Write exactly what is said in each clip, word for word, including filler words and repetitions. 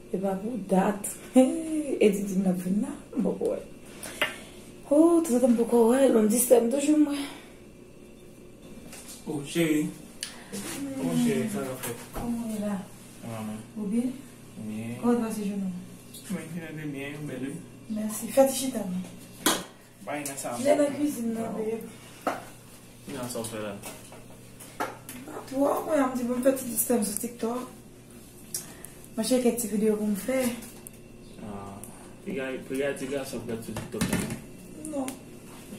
E pa pou dat. Edi di m l ap vin la, m poko wè. Oh, tout sa m poko wè, l ban m distè m toujou mwen. Oh, cheri. Oh, cheri, sa k ap fèt? Kòman w ye la? Mwen, Ou byen? byen. Kòman w pase jounen w? Mwen fini de byen, bèl wi. Mèsi. Fè ti chita non. Bay nan sa. Vin nan kwizin nan, babe. Ki nan sa w fè la? Pa twò, mwen, m di bon, m fè ti distè m sou TikTok. Mwen cheke ti videyo pou m fè. Ah, piga, piga ti gason k ap sou TikTok la non? Non.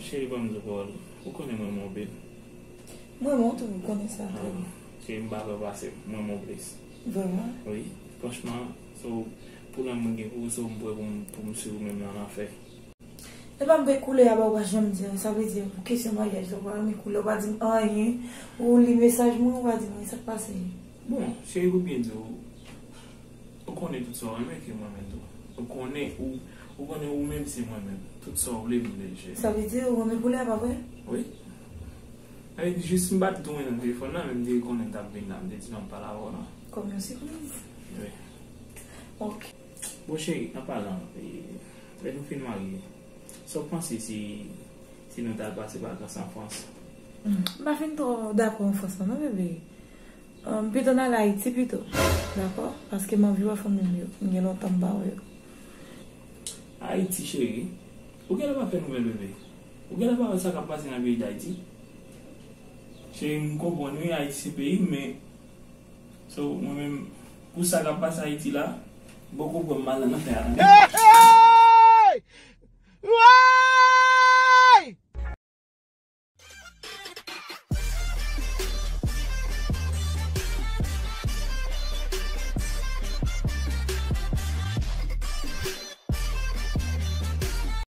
Cheri, ban m di w pawòl. Ou konnen mwen renmen w byen. Mwen renmen w tou, ou konnen sa. Ah, cheri, m pa pè pase w. Mwen renmen w plis. Vrèman? Wi. Franchman, so, pou lanmou m gen pou ou, so, m prè pou m, pou m swiv ou menm nan afè. E pa m gen koulè a ba ou pa janm di anyen. Sa vle di, pou kesyon maryaj la, ou pa renmen koulè, ou pa di m anyen. Ou li mesaj mwen, ou pa di m anyen. Sa k pase? Bon, cheri, pou byen di w, ou konnen tout sa w renmen ke mwen menm tou. Ou konnen ou, ou konnen ou menm se mwen menm. Tout sa w vle, m vle l, cheri. Sa vle di, ou renmen koulè a, pa vre? Wi. Avèk jis m pa t tou renmen nan telefòn nan, men m te konnen m t ap vin la, m te di non, m pale avè w la. Kòm yon sipriz? Wi. Ok. Bon, cheri, an palan, e, lè nou fin marye, sa w panse si, si nou t al pase vakans an Frans? M pa fin twò dakò an Frans la non, bebe. M pito n al Ayiti pito. Dakò? Paske m anvi wè fanmi m yo. M gen lontan m pa wè yo. Ayiti, cheri. Ou genlè pa fè nouvèl, bebe. Ou genlè pa wè sa k ap pase nan peyi Dayiti. Cheri, m konprann wi, Ayiti se peyi m, men, so, mwen menm, pou sa k ap pase Ayiti la, m poko pran mal nan afè a non.